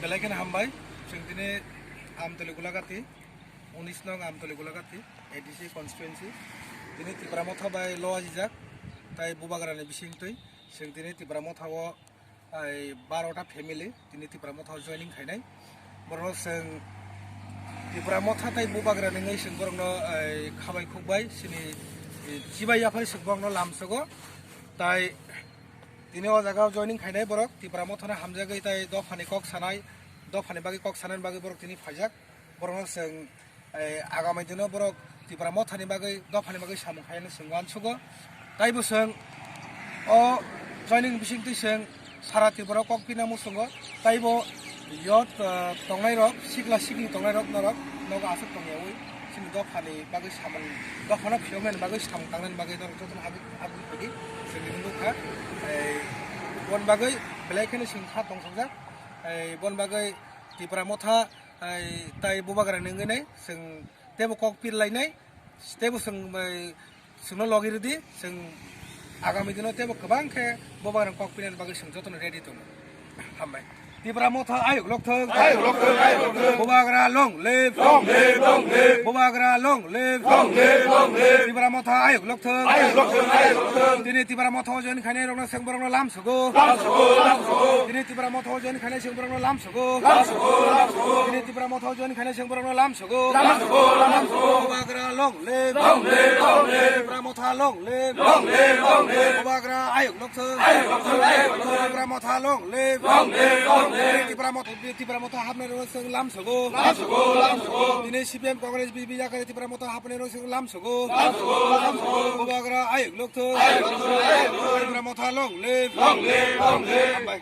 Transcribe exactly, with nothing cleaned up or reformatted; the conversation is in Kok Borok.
Belai kheno hambai, chwng tini Amtoli Gulagati, unis nong Amtoli Gulagati, A D C constituency. Tini Tipra Motha bai lo ajijak, tai Bubagrani bisingtwi. Chwng tini Tipra Motha o, ai, barota family tini Tipra Motha o joining khainai. Borokno chwng Tipra Motha tai Bubagrani wngwi chwng borokno, ai, khabai khukbai chini, eh, chibai yaphai chwng borokno lamsogo. Tai tini o jaga o joining khainai borok Tipra Mothano hamjagwi tai dophani kok sanai, dophani bagwi kok sanani bagwi borok tini phaijak. Borokno chwng, eh, agami dino borok Tipra Mothani bagwi, dophani bagwi samung khainani chwng uansugo. Taibo chwng o joining bisingtwi chwng sara Tripura kok pina muchungo. Taibo yot, eh, tongnairok, sikla sikli tongnairok norok nogo aswk tongyawi chini dophani bagwi samung, dophano phiyoknani bagwi samung tangnani bagwi norok jotono agwi, agwi phaidi chwng nini nukha. Eh, bon bagwi belai kheno chwng kha tongsokjak. Eh, bon bagwi Tipra Motha, ai, tai Bubagrani wngwi nai, chwng teibo kok pir lainai, teibo chwng, ai, chwngno logi rwdi, chwng agami dino teibo kwbang khe Bubagrani kok pirnani bagwi chwng jotono ready tongo. Hambai. Tipra Motha ayuk lokthwng. Ayuk lokthwng, ayuk lokthwng. Bubagra long live. Long live, long live. Bubagra long live. Long live, long live. Tipra Motha ayuk lokthwng. Ayuk lokthwng, ayuk lokthwng. Tini Tipra Motha o join khainai rokno chwng borokno lamsogo. Lamsogo, lamsogo. Tini Tipra Motha o join khainai chwng borokno lamsogo. Lamsogo, lamsogo. Tini Tipra Motha o join khainai chwng borokno lamsogo. Lamsogo, lamsogo. Bubagra long live. Long live, long live. Tipra Motha long live. Long live, long live. Bubagra ayuk lokthwng. Ayuk lokthwng, ayuk lokthwng. Tipra Motha long live. Long live, long live. Tipra Motha, Tipra Motha hapnai rokno chwng lamsogo. Lamsogo, lamsogo. Tini C P M Congress B J P yakari Tipra Motha hapnai rokno chwng lamsogo. Lamsogo, lamsogo. Bubagra ayuk lokthwng. Ayuk lokthwng, ayuk lokthwng. Tipra Motha long live. Long live, long live. Hambai.